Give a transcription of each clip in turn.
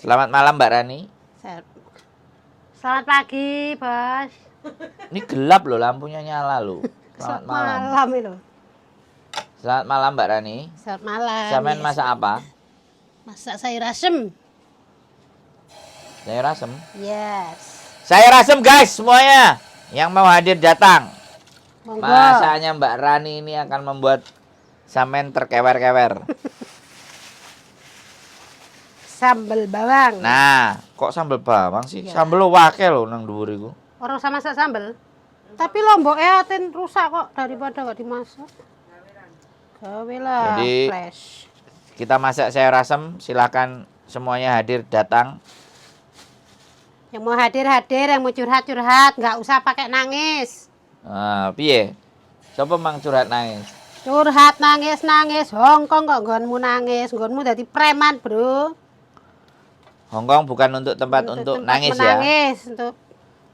Selamat malam, Mbak Rani. Selamat pagi, Bos. Ini gelap loh, lampunya nyala loh. Selamat malam. Malam itu. Selamat malam, Mbak Rani. Selamat malam. Sampean Yes. masak apa? Masak sayur asem. Sayur asem. Yes. Sayur asem, guys, semuanya. Yang mau hadir datang. Monggo. Masaknya Mbak Rani ini akan membuat sampean terkewer-kewer. Sambel bawang. Nah, kok sambel bawang sih? Ya. Sambel wakeh lho nang dhuwur iku. Ora usah masak sambel. Tapi lomboknya aten rusak kok daripada nggak dimasak. Gawe lah. Jadi- fresh. Kita masak sayur asem, silakan semuanya hadir datang. Yang mau hadir hadir, yang mau curhat curhat, nggak usah pakai nangis. Ah, piye? Siapa mang curhat nangis? Curhat nangis nangis, Hongkong kok nggonmu nangis, nggonmu dadi preman, Bro. Hongkong bukan untuk tempat untuk tempat nangis ya. menangis, untuk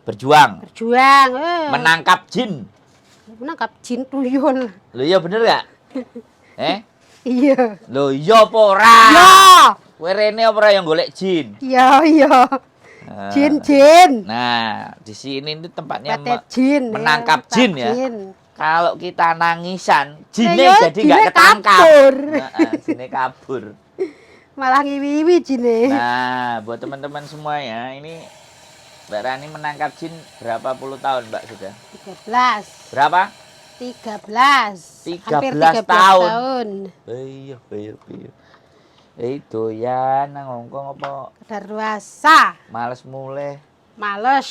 Berjuang, berjuang. Eh. Menangkap jin. Menangkap jin tuyul. Lho iya bener gak? Eh? Iya. Lho iya apa ora? Ya. Kowe rene apa ora yang golek jin? Iya, iya. Ah. Jin, jin. Nah, di sini ini tempatnya Patet jin. Menangkap ya, jin ya. Jin. Kalau kita nangisan, jinnya Ya, ya, jadi nggak jinnya ketangkap. kabur. Heeh, jinnya kabur. Malah ngiwi-iwi jine. Nah, buat teman-teman semuanya, ini Mbak Rani menangkap jin berapa puluh tahun, Mbak, sudah? 13. Berapa? 13. Hampir 13 13 tahun. tahun. Iya. Eh, doyan nang Hongkong apa Kedaluarsa. Males mulih? Males.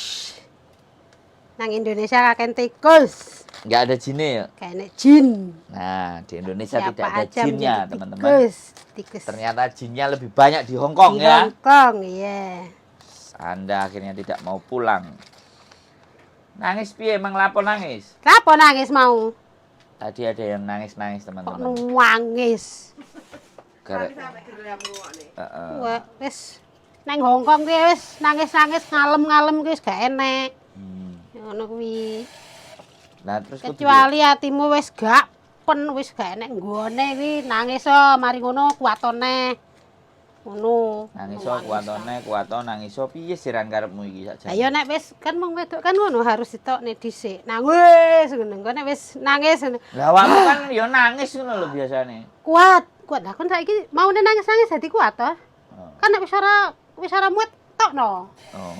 Nang Indonesia kakean tikus. Nggak ada jinnya ya? Kayak jin. Nah, di Indonesia Siapa tidak ada aja jinnya, menjadi teman-teman. tikus. Tikus. Ternyata jinnya lebih banyak di Hongkong Di ya. Hongkong, iya. Anda akhirnya tidak mau pulang. Nangis piye? Emang lapo nangis? Kenapa nangis mau? Tadi ada yang nangis-nangis, Kok teman-teman. nangis? Gara Sampai gelap ngrungokne. Heeh. Wah, wis nang Hongkong kuwi wis nangis-nangis ngalem-ngalem kuwi wis gak enek. Ngono kuwi. Nah, terus kudu Kecuali hatimu wis gak pen, wis gak enek nggone kuwi nangis o, mari ngono kuatone. Ngono. Nangis o kuatone, kuato nangis o piye siran karepmu iki sakjane? Lah ya nek wis kan wong wedok kan ngono harus ditokne dhisik. Nangis ngono. Engko nek wis nangis ngono, Lah awakmu kan ya nangis ngono lho biasane. Kuat, kuat. Lah kon saiki maune nangis-nangis dadi kuat to. Oh. Kan nek wis ora muat tokno. Oh.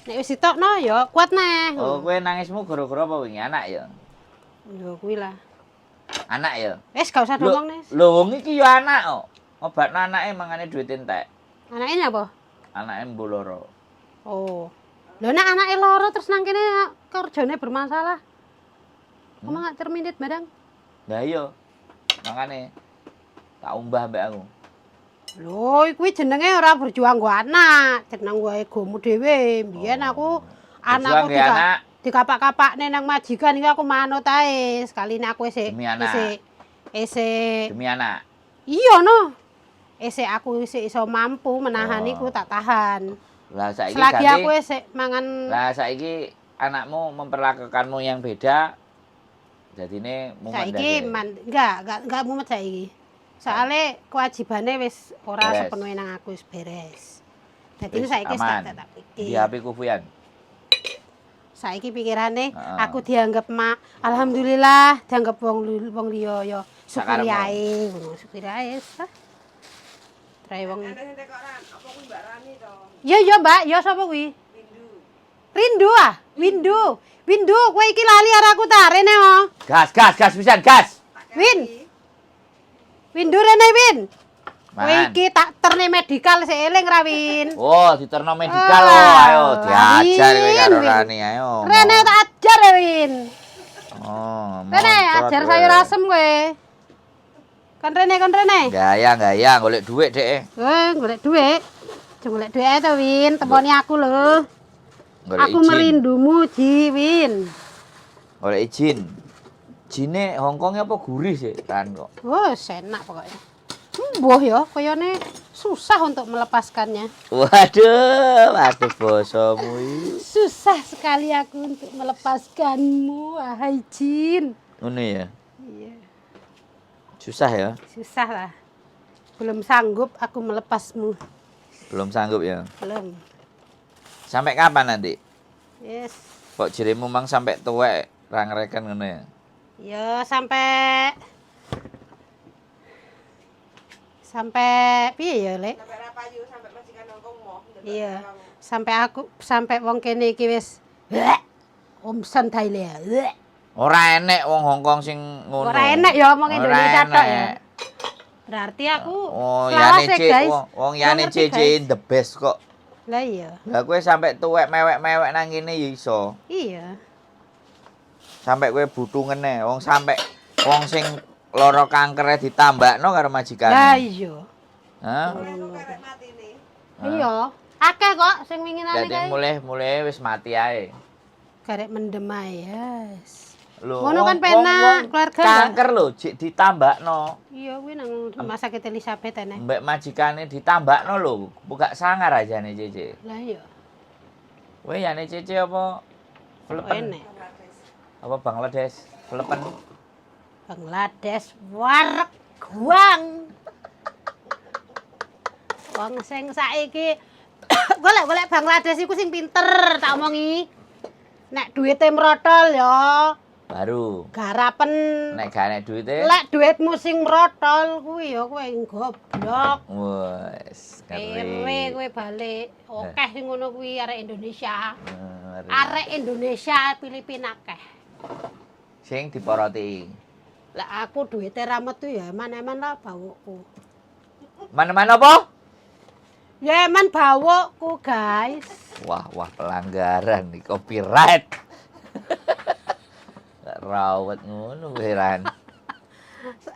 Nek wis ditokno ya kuat neh. Oh, kowe nangismu gara-gara apa wingi, anak ya? Ya kuwi lah. Anak ya? Wis gak usah Lho, ngomong nih. lho wong iki ya anak kok. Ngobatno anake mangane duit entek. Anake nyapa? Anake mbo loro. Oh. Lho nek anake loro terus nang kene kerjane bermasalah. Ngomong gak terminit barang. Lah iya. Makane tak umbah mbek aku. Lho, kuwi jenenge ora berjuang nggo anak, jeneng nggo egomu dhewe. Mbiyen aku anakku Berjuang nggo anak. Dikapak-kapakne nang majikan iki aku manut ae. Sekali aku isih Demi anak. Isih isih Demi anak. Iya no. Isih aku isih iso mampu menahan Oh. iku tak tahan. Lah saiki Selagi ganti. aku isih mangan. Lah saiki anakmu memperlakukanmu yang beda. Jadine mumet Saiki ndase. man, enggak mumet saiki. Soale kewajibane wis ora Beres. sepenuhnya nang aku, wis beres. Dadi Wis saiki wis aman. tak pikir. Di HP ku Fuyan. Saiki pikirane aku dianggap mak, alhamdulillah dianggap wong liya ya syukuri Sakarepmu. ae ngono, syukuri ae wis lah. Trae wong. Ana sing tekok Ran, apa kuwi Mbak Rani to? Iya iya Mbak, ya sapa kuwi? Windu. Rindu ah, Windu. Windu, kowe iki lali karo aku ta rene oh. Gas, gas, gas pisan, gas. Tak Win. kei. Windu rene, Win. Kowe Mangan. iki tak terne medical sik eling ra, Win? Oh, diterno medical Ah, oh, ayo diajar kowe Win, karo Win. Rani, ayo. Rene tak ajar ya, Win. Oh, Rene moncrot ajar kowe. sayur asem kowe. Kon rene, kon rene. Gaya, gaya, golek duit dek. Kowe golek dhuwit. Aja golek dhuwit ae to, Win. Temoni aku lho. Golek Aku izin. merindumu, Ji, Win. Golek izin. Jine Hongkongnya apa gurih sih, Ran kok? Wah, enak pokoknya. Mbuh ya, kayane susah untuk melepaskannya. Waduh, waduh bosomu iki. Susah sekali aku untuk melepaskanmu, wahai jin. Ngono ya. Iya, Susah ya. susah lah. Belum sanggup aku melepasmu. Belum sanggup ya. Belum. Sampai kapan nanti? Yes. Kok jerimu mang sampai tuwek ra ngreken ngono ya? Ya sampai sampai piye ya, Lek? Sampai ra payu, sampai majikan Hongkong moh. Iya. Sampai aku sampai wong kene iki wis omsen daile. Ora enek wong Hongkong sing ngono. Ora enek ya omong Ora Indonesia tok ya. enek. Berarti aku Oh, yane selawase, C, guys. wong wong Gak yane ngerti, C C guys. the best kok. Lah iya. Lah kowe sampai tuwek mewek-mewek nang kene ya iso. Iya. Sampai kowe butuh ngene, wong sampai wong sing lara kankere ditambakno karo Lah majikane. iya. Hah? Ora kok karek matine. Iya. Akeh kok sing winginane Dadi kae. mulih-mulih wis mati ae. Garek mendem ae, yes. Lho, Ngono kan wong- penak, wong keluarga enggak? kanker lho, jek ditambakno. Iya kuwi nang rumah sakit Elizabeth enek. Mbek majikane ditambakno lho, buka sangar ajane Cece. Lah iya. Kowe yane Cece apa Flepen? Enek. Bangladesh. Apa Bangladesh? Flepen. Bangladesh wareg guang. Wong sing saiki golek-golek Bangladesh iku sing pinter tak omongi. Nek duwite mrotol ya Baru. garapen. Nek gak enek duwite, Lek duitmu sing mrotol kuwi ya kowe goblok. wes Kere ngeri. kowe balik. Akeh sing ngono kuwi arek Indonesia. Ngeri. Arek Indonesia Filipina akeh. Sing diporoti. Lah aku duwite ra metu ya eman-eman lah bawukku. Mana-mana apa? Ya eman bawukku, guys. Wah, wah pelanggaran nih copyright. Rawat ngono heran.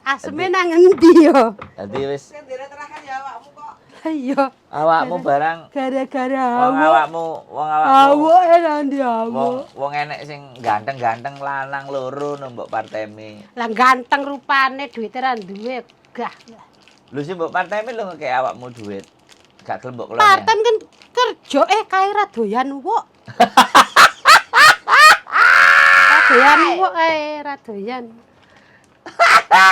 Aseme nang endi yo? Dadi wis Sing dene terakhir ya awakmu kok. Iya, awakmu barang gara-gara wong awak. awakmu, wong awakmu. Awak nang ndi Wong awak? wong enek sing ganteng-ganteng lanang loro no mbok partemi. Lah ganteng rupane duwite ra duwe gah. Lho sing mbok partemi lho ngekek awakmu duit. Gak gelem mbok kelon. Partem kan kerja kae ra doyan wok. Ra doyan wok kae, ra doyan.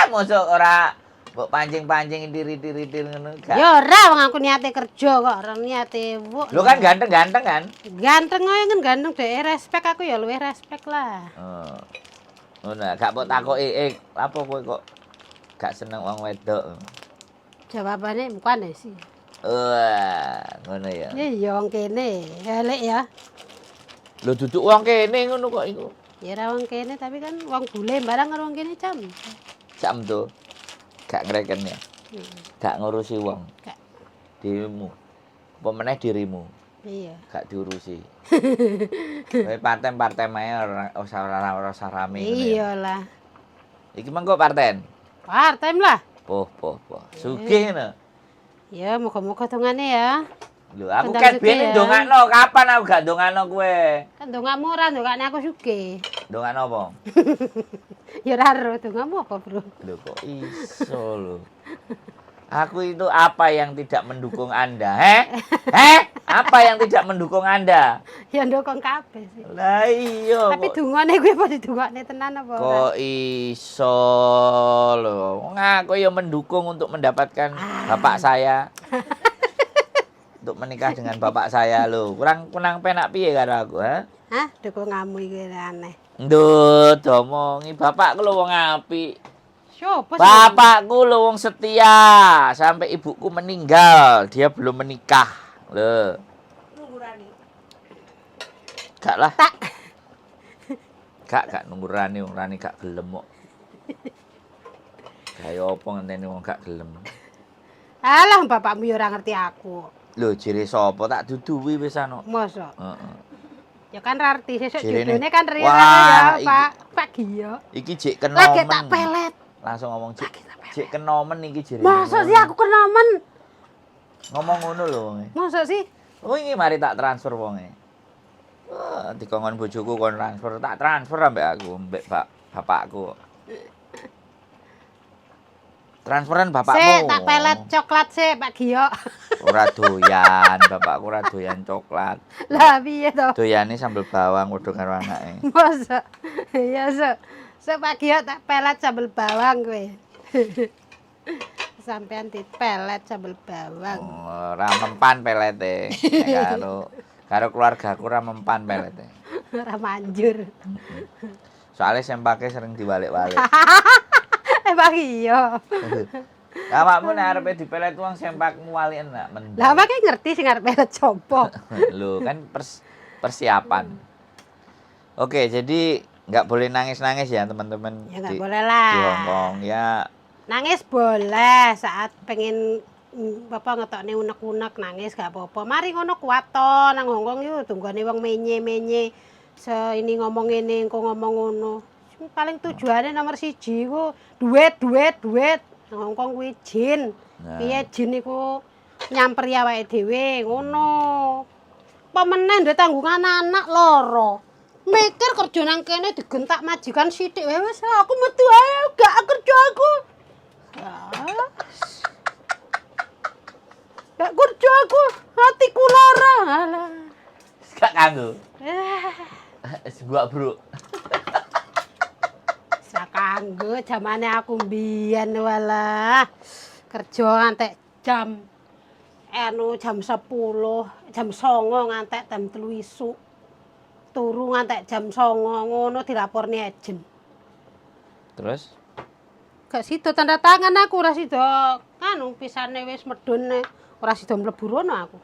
Mosok ora mbok pancing-pancing diri-diri ngono gak. Ya ora wong aku niate kerja kok, ora niate wok. Lho kan ganteng-ganteng kan? Ganteng ae kan ganteng dhek respect aku ya luwih respect lah. Oh. Ngono gak mbok takoki apa kowe kok gak seneng wong wedok. Jawabane bukan sih. Wah, ngono ya. Ya wong kene, elek ya. Lho duduk wong kene ngono kok iku. Ya ora wong kene tapi kan wong bule barang karo wong kene jam. Jam tuh. Gak ngreken ya. Gak ngurusi wong. Gak. Dirimu. Apa meneh dirimu Iya. gak diurusi. Kowe partem-partem ae ora usah ora usah rame ngono ya. Iya lah. Iki mengko parten. Partem lah. Poh poh poh. Sugih ngono. Ya muga-muga dongane ya. Lho aku Tentang ket sugih biyen ya. ndongakno kapan aku gak ndongakno kowe? Kan dongamu ora ndongakne aku sugih. Ndongakno apa? Ya ora ero dongamu apa, Bro? Lho kok iso lho. Aku itu apa yang tidak mendukung Anda, heh? Heh? Apa yang tidak mendukung Anda? Ya ndukung kabeh sih. Lah iya. Tapi kok- dungane kuwi apa didungakne tenan apa ora? Kok iso lho. Wong aku ya mendukung untuk mendapatkan bapak saya. Untuk menikah dengan bapak saya lho. Kurang kurang penak piye karo aku, ha? Hah, dukunganmu iki aneh. Ndut, diomongi bapakku lho wong apik. Sopo sih? Bapakku lho wong setia sampai ibuku meninggal, dia belum menikah. Lho, Nunggu Rani. gak lah. Tak. Gak nunggu Rani, wong Rani gak gelem kok. Kaya apa ngenteni wong gak gelem. Alah bapakmu ya ora ngerti aku. Lho, jere sapa tak duduwi wis ano. Mosok. Heeh. Ya kan ra arti sesuk Jirene, judone kan rira wah, ya, iki- Pak. Pak Giyo. Iki jek Lagi tak kenomen. pelet. Langsung ngomong jek. Lagi tak pelet. Jek kenomen iki jere. Mosok sih aku kenomen? Ngomong ngono lho wonge. Mosok sih? Oh ini mari tak transfer wonge. Wah, dikongkon bojoku kon transfer, tak transfer ambek aku, ambek bapakku. Transferan bapakmu. Sik, tak pelet coklat sik, Pak Giyo. Ora doyan, bapakku ora doyan coklat. Lah piye to? Doyane sambel bawang padha karo anake. Mosok. Ya sok. Sok Pak Giyo tak pelet sambel bawang kowe. Sampean dipelet sambel bawang. Oh, ora mempan pelete. Nek karo karo keluargaku ora mempan pelete. Ora manjur. Soalnya sempake sering diwalik-walik. Emang iya. Awakmu nek arepe dipelet wong sempakmu waliken nak mendem. Lah awake ngerti sing arep pelet sapa? Lho, kan persiapan. Oke, jadi nggak boleh nangis-nangis ya teman-teman Ya nggak di, boleh lah. di Hong Kong ya. Nangis boleh saat pengen apa ngetokne unek-unek nangis gak apa-apa. Mari ngono kuat to nang Hongkong iku tunggone wong menye-menye. Se ini ngomong ngene, engko ngomong ngono. Sing paling tujuane nomor siji iku duit, duit, duit. Nang Hongkong kuwi jin. Nah. Piye jin iku nyamperi awake dhewe ngono. Apa meneh duwe tanggungan anak loro. Mikir kerja nang kene digentak majikan sithik wae wis aku metu ae gak kerja aku. Ya. Gak kerja aku, hatiku lara. Alah. Gak kanggo. Eh, Sebuah bro. ora kanggo jamane aku mbiyen walah. Kerja ngantek jam anu jam 10, jam 09 ngantek jam 3 isuk. Turu ngantek jam 09 ngono dilaporne agen. Terus Gak sida tanda tangan aku ora sida anu pisane wis medun ora sida mlebu rono aku.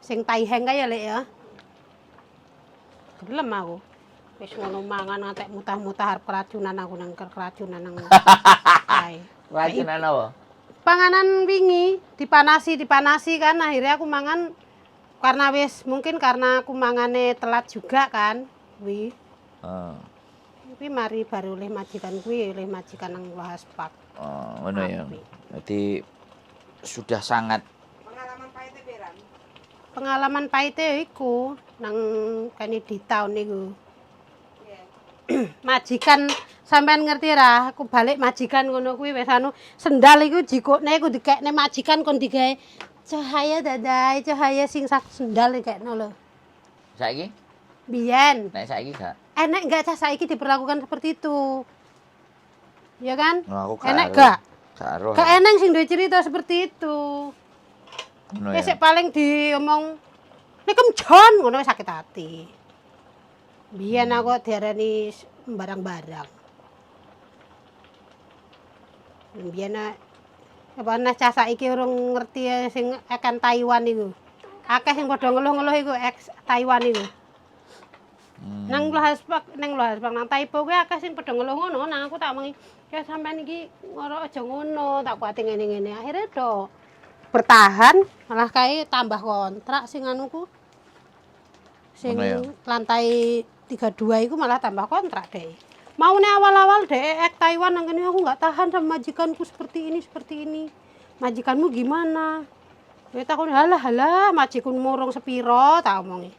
Sing taiheng kae ya Lek ya. Gelem aku. Wis ngono mangan ngantek mutah-mutah arep keracunan aku nang keracunan nang. Kae. Keracunan apa? Panganan wingi dipanasi dipanasi kan akhirnya aku mangan karena wis mungkin karena aku mangane telat juga kan kuwi. Oh, Kuwi mari baru oleh majikan kuwi oleh majikan nang Lohas Park. oh, ngono ya. Apik. Jadi sudah sangat Pengalaman pahitnya piran. Pengalaman pahite iku nang Kennedy Town niku. Iya. Majikan sampean ngerti ra, aku balik majikan ngono kuwi wis anu sendal iku jikokne iku dikekne majikan kon digawe cahaya dadai cahaya sing sak sendal dikekno lho. Saiki? Biyen. Nek saiki gak? Enek enggak cah saiki diperlakukan seperti itu? Ya kan? Nah, aku gak Enek ero. gak? Gak ero. Gak enek sing duwe cerita seperti itu. Ngono Wis ya. sik paling diomong nikem John ngono wis sakit hati. Biyen aku diarani barang-barang. Biyen apa nah cah saiki urung ngerti ya sing akan Taiwan iku. Akeh sing padha ngeluh-ngeluh iku ex Taiwan iku. Nang Lohaspak, nang Lohaspak nang Taipo kuwi akeh sing padha ngeluh ngono, nang aku tak omongi, ya sampean iki ngoro aja ngono, tak kuati ngene-ngene. Akhirnya do bertahan, malah kae tambah kontrak sing anuku. Sing Ngono ya? lantai 32 iku malah tambah kontrak deh. Maune awal-awal deh ek Taiwan nang kene aku nggak tahan sama majikanku seperti ini, seperti ini. Majikanmu gimana? Ya takon halah halah majikanmu urung sepiro tak omongi.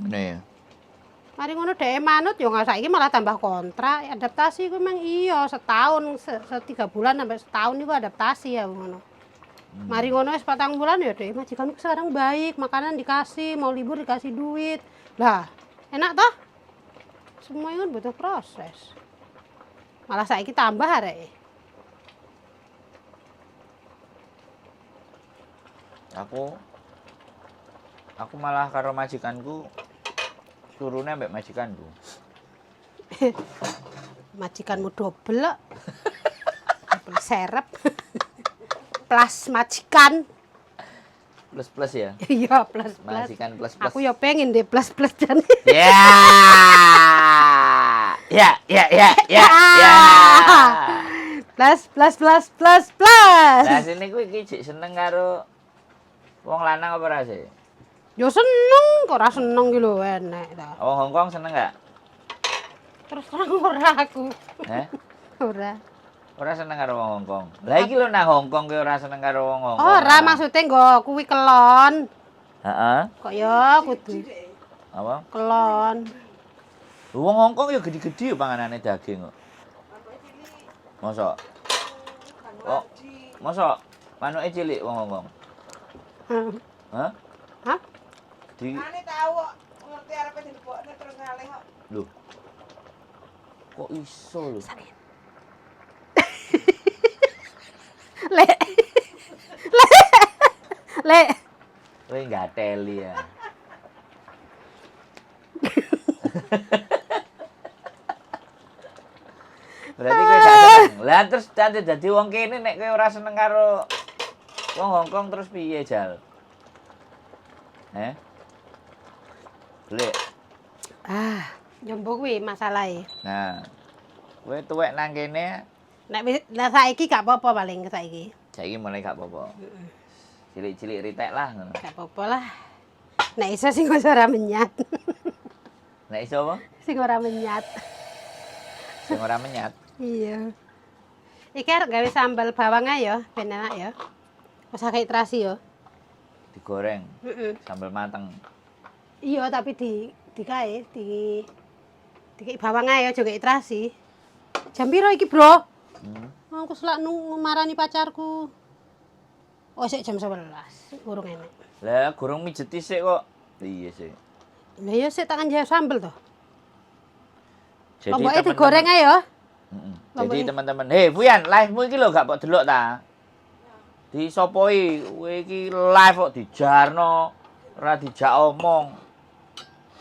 Ngono ya. Mari ngono dhek manut ya nggak saiki malah tambah kontrak, adaptasi ku memang iya setahun 3 bulan sampai setahun iku adaptasi ya ngono. Mari ngono wis 4 bulan ya dhek majikanku sekarang baik, makanan dikasih, mau libur dikasih duit. Lah, enak toh? Semua itu kan butuh proses. Malah saiki tambah arek. Aku malah karo majikanku turune ambek majikanku. Majikanmu dobel kok. Dobel serep. Plus majikan. Plus plus ya. Iya, plus plus. Majikan plus plus. Aku ya pengen deh plus plus jane. Ya. Ya, ya, ya, ya, ya. Plus plus plus plus plus. Lah sini kuwi iki jek seneng karo wong lanang apa ora sih? Yo seneng kok ora seneng ki lho enek ta. Wong Hongkong seneng gak? Terus terang ora aku. Heh? Ora. Ora seneng karo wong Hongkong. Lah iki lho nang Hongkong ki ora seneng karo wong Hongkong. Ora maksudnya nggo kuwi kelon. Heeh. Kok ya kudu Apa? kelon. Wong Hongkong ya gede-gede ya panganane daging kok. Mosok? Oh, mosok manuke cilik wong Hongkong. Hah? Hah? Di Ane tahu kok ngerti arepe dilebokne terus ngalih kok. lho. Kok iso lho? Lek. Lek. Lek. Kowe nggateli ya. Berarti kowe gak seneng. Lah terus dadi dadi wong kene nek kowe ora seneng karo wong Hongkong terus piye, Jal? Eh? Lek. Ah, njombo kuwi masalahe. Nah. Kowe tuwek nang kene Nek lah saiki gak apa-apa paling saiki. saiki mulai gak apa-apa. Cilik-cilik ritek lah ngono. Gak apa-apa lah. Nek iso sing ora menyat. Nek iso apa? Sing ora menyat. Sing ora menyat. Iya. Iki arep gawe sambal bawang ae ya, ben enak ya. Wis akeh terasi ya. Digoreng Heeh. sambal mateng. Iya, tapi di dikae di dikei bawang ae aja kei terasi. Jam piro iki, Bro? Hmm. Aku selak nunggu marani pacarku. Oh, sik jam 11. Urung enek. Lah gurung mijeti sik kok. Iya sih. Lah ya sik tak njawab sambel to. Jadi Lomboke digoreng ae ya. Heeh. Jadi Lomboke. teman-teman, hei Fuyan, live-mu iki lho gak mbok delok ta? Disopoi, kowe iki live kok dijarno, ora dijak omong.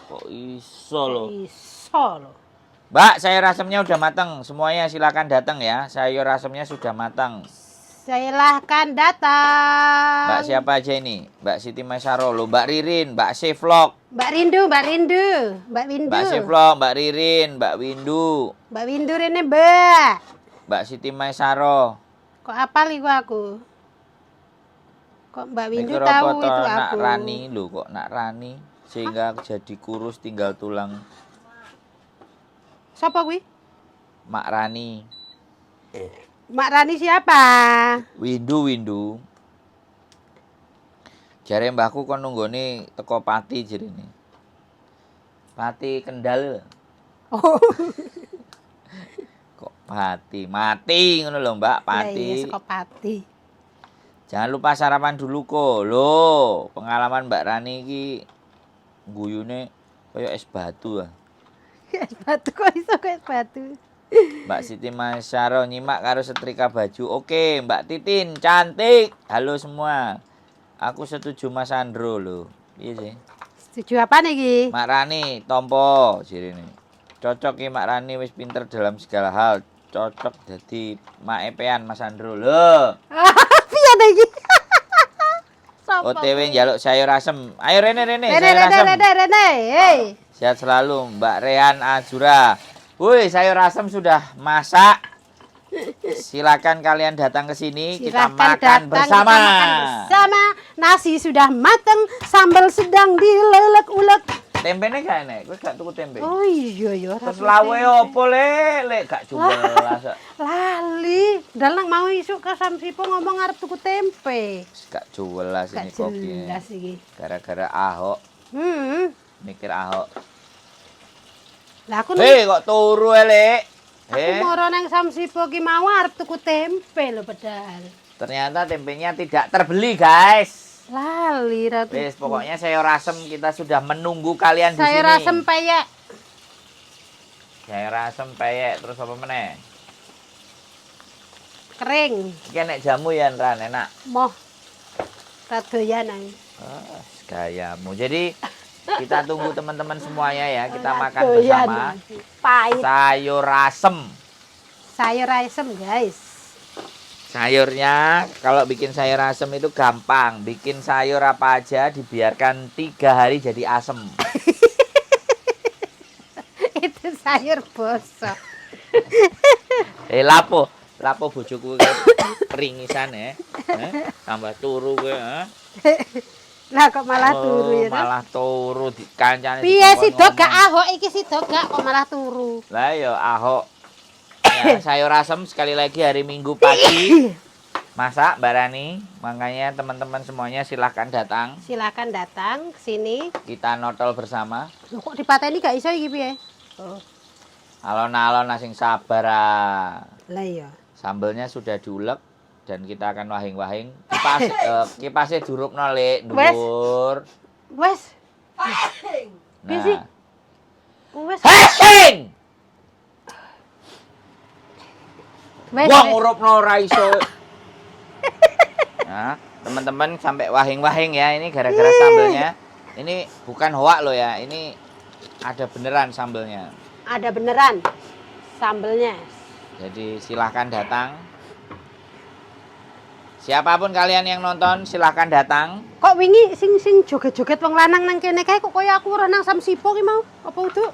Kok iso lho. Iso lho. Mbak, sayur asemnya udah mateng. Semuanya silakan datang ya. Sayur asemnya sudah matang. Silahkan datang. Mbak siapa aja ini? Mbak Siti Maisaro, loh, Mbak Ririn, Mbak Seflok, Mbak Rindu, Mbak Rindu, Mbak Windu. Mbak Seflok, Mbak Ririn, Mbak Windu, Mbak Windu rene, Mbak. Mbak Siti Maisaro. Kok apal iku aku? Kok Mbak Windu Mikir tahu apa toh, itu nak aku? Rani lho kok nak Rani sehingga jadi kurus tinggal tulang. Siapa kuwi? Mak Rani. Mak Rani siapa? Windu Windu. Jare mbahku kon nunggone teko Pati jarene. Pati Kendal. Oh. Kok Pati? Mati ngono lho, Mbak, Lah iya Pati. saka Pati. Jangan lupa sarapan dulu kok. Loh, pengalaman Mbak Rani iki guyune kaya es batu ah. Es batu kok iso kok es batu. Mbak Siti Masyaro nyimak karo setrika baju. Oke, Mbak Titin cantik. Halo semua. Aku setuju Mas Andro lho. Iya sih. Setuju apa nih iki? Mak Rani tompo jirine. Cocok ki Mak Rani wis pinter dalam segala hal. Cocok dadi mak epean Mas Andro lho. Piye ta iki? Sopo OTW kuwi? njaluk sayur asem. Ayo rene rene, Rene sayur rene asem. rene rene. Hei. Sehat selalu Mbak Rehan Azura. Woi, sayur asem sudah masak. Silakan kalian datang ke sini, kita Silahkan makan datang, bersama. Kita makan bersama. Nasi sudah mateng, sambal sedang dilelek-ulek. Tempene gak enek, kowe gak tuku tempe. Oh iya iya. Terus rasa lawe tempe. opo le, lek gak jelas. Lali, dalang mau isuk ke Samsipo ngomong arep tuku tempe. Gak jelas Gak ini kopi. jelas iki. Gara-gara Ahok, mikir Ahok. Lah aku Hei, kok turu elek? aku Eh, moro nang Samsipo ki mau arep tuku tempe lho padahal. ternyata tempenya tidak terbeli, guys. Lali ra tuku. Wis, pokoknya sayur asem kita sudah menunggu kalian di Sayur sini. asem peyek. Sayur asem peyek terus apa meneh? Kering. Iki enek jamu ya, Ran, enak. Moh. Ra doyan aku. Ah, gayamu. Jadi kita tunggu teman-teman semuanya ya, kita Ra makan doyan bersama. aku. Pahit. Sayur asem. Sayur asem, guys. Sayurnya kalau bikin sayur asem itu gampang. Bikin sayur apa aja dibiarkan 3 hari jadi asem. Itu sayur bosok. Lapo, lapo bojoku peringisan ya. Tambah turu kowe, eh? Lah kok malah turu ya. toh? Malah turu dikancane. Piye dikongkon sido gak ngomong. Ahok iki sido gak kok malah turu. Lah ya Ahok. Ya, sayur asem sekali lagi hari Minggu pagi. Masak Mbak Rani, makanya teman-teman semuanya silahkan datang. Silakan datang ke sini. Kita notol bersama. Loh, kok dipateni gak iso iki piye? Oh. Alon-alon sing sabar ah. Lah iya. Sambelnya sudah diulek dan kita akan wahing-wahing. Kipas kipasnya durupno lek Wes. dhuwur. Wes, Piye sih? Nah. wes. Hei! Wes. Wong wes. urupno ora iso. Nah, teman-teman sampai wahing-wahing ya, ini gara-gara sambelnya. Ini bukan hoak loh ya, ini ada beneran sambelnya. Ada beneran sambelnya. Jadi silahkan datang. Siapapun kalian yang nonton silahkan datang. Kok wingi sing sing joget-joget wong lanang nang kene kae kok kaya aku ora nang Samsipo ki mau? Apa udu?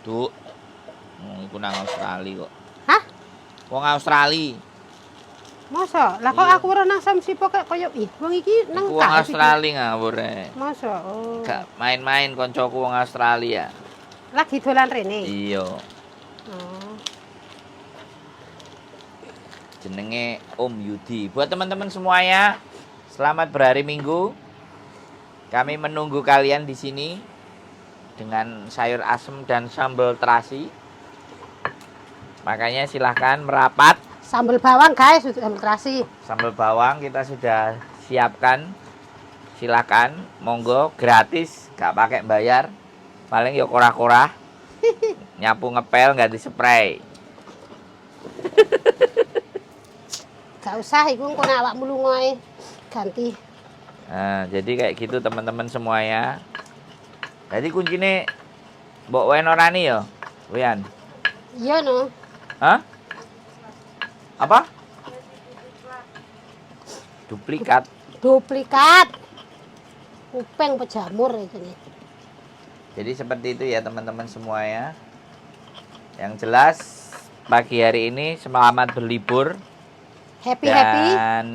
Duk. Iku nang Australia kok. Hah? Wong Australia. Masa? Lah kok Iya. aku ora nang Samsipo kayak kaya ih wong iki nang Iku wong kae iki. Australia ngawur e. Masa? Oh. Gak main-main koncoku wong Australia. Lagi dolan rene. Iya. Oh. Jenenge Om Yudi. Buat teman-teman semuanya, selamat berhari Minggu. Kami menunggu kalian di sini dengan sayur asem dan sambal terasi. Makanya silahkan merapat. Sambel bawang guys, sambel terasi. Sambal bawang kita sudah siapkan. Silahkan, monggo, gratis, gak pakai bayar. Paling yo korah-korah. Nyapu ngepel nggak disprei. Gak usah iku engko nek awakmu lunga ae ganti. Nah, jadi kayak gitu teman-teman semuanya. Jadi kuncinya mbok wen orani yo, Wian. Iya no. Hah? Apa? Duplikat. Duplikat. Kuping pejamur iki. Jadi seperti itu ya teman-teman semuanya. Yang jelas pagi hari ini selamat berlibur. Happy happy. Dan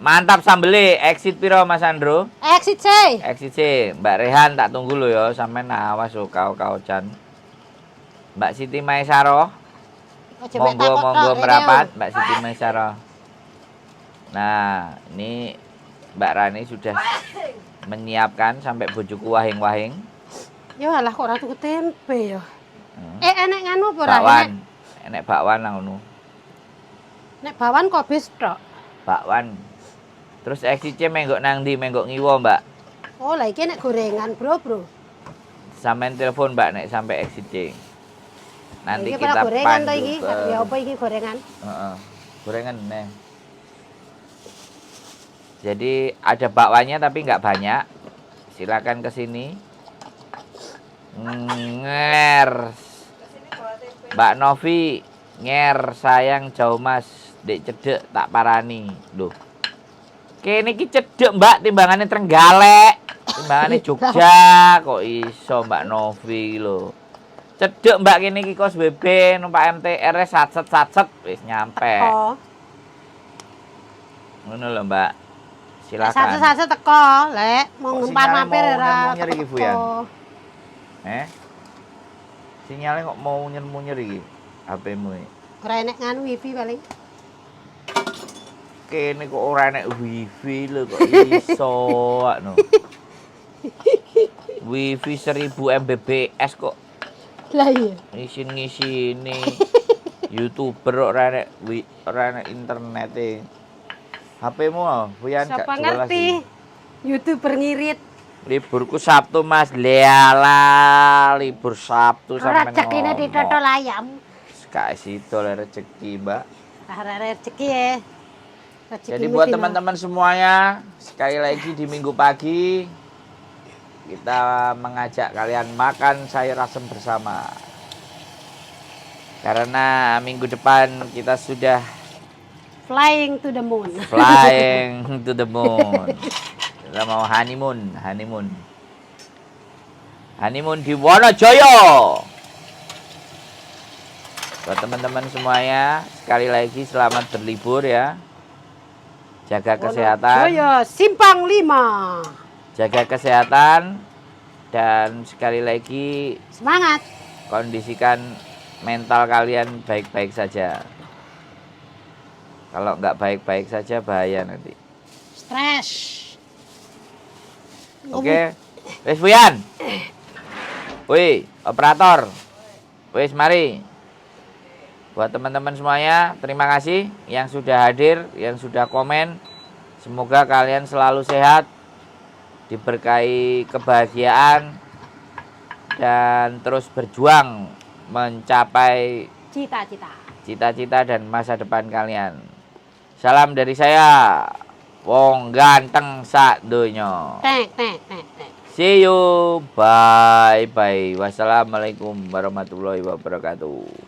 mantap sambele. Exit piro Mas Andro? Exit C. Exit C. Mbak Rehan tak tunggu lo ya, sampean awas yo kau-kau-can. Mbak Siti Maisaro, Aja mek monggo takok monggo tok, rene, merapat yo. Mbak Siti Maisaro. Nah, ini Mbak Rani sudah menyiapkan sampai bojoku wahing-wahing. Ya alah kok ora tuku tempe ya. Eh enek nganu apa ora? Bakwan. Enek, Enek bakwan nang ngono. nek bakwan kok bis tok. Bakwan. Terus exit C menggok nang ndi? Menggok ngiwo, Mbak. Oh, lah iki nek gorengan, Bro, Bro. Sampean telepon Mbak nek sampai exit C. Nanti Iki kita ora gorengan to pandu iki. ke Ya apa iki gorengan? Heeh. Gorengan nih. Jadi ada bakwannya tapi nggak banyak. Silakan ke sini. Nger. Kesini bawa tempe. Mbak Novi, nger sayang jauh Mas, dek cedek tak parani. Loh. Kene iki cedek Mbak timbangane Trenggalek, timbangane Jogja kok iso Mbak Novi lho. Cedek Mbak kene iki kos WB numpak MTR satset satset wis nyampe. Oh. Ngono lho Mbak. Silakan. Satu-satu teko, lek mau Kok ngumpan sinyalnya mampir mau ora. munyer iki, Bu, Yan? teko. Eh? Sinyalnya kok mau munyer-munyer iki HP-mu iki. Ora enek nganu wifi paling. Kene kok ora enek wifi lho kok iso no. Wifi 1000 Mbps kok Lah iya. ngisin-ngisini. YouTuber kok ora enek ora enek internete. HP-mu oh, Buyan gak Siapa jelas ngerti? iki. YouTuber ngirit. Liburku Sabtu Mas. Leala, libur Sabtu Ora sampean rezekine ngomong. ditotol ayam. Gak sido le rezeki, Mbak. Ora rezeki ya. Rezeki Jadi buat mesti teman-teman semuanya, sekali lagi di Minggu pagi kita mengajak kalian makan sayur asem bersama. Karena minggu depan kita sudah flying to the moon. flying to the moon. Kita mau honeymoon, honeymoon. Honeymoon di Wonojoyo. Buat teman-teman semuanya, sekali lagi selamat berlibur ya. Jaga kesehatan. Wonojoyo Simpang 5. Jaga kesehatan dan sekali lagi Semangat. Kondisikan mental kalian baik-baik saja. Kalau nggak baik-baik saja bahaya nanti. Stres. Oke. Wis Buyan. Wih, operator. Wis mari. Buat teman-teman semuanya, terima kasih yang sudah hadir, yang sudah komen. Semoga kalian selalu sehat, diberkahi kebahagiaan, dan terus berjuang mencapai Cita-cita. Cita-cita dan masa depan kalian. Salam dari saya, Wong ganteng sak donya. Tek tek tek tek. See you. Bye bye. Wassalamualaikum warahmatullahi wabarakatuh.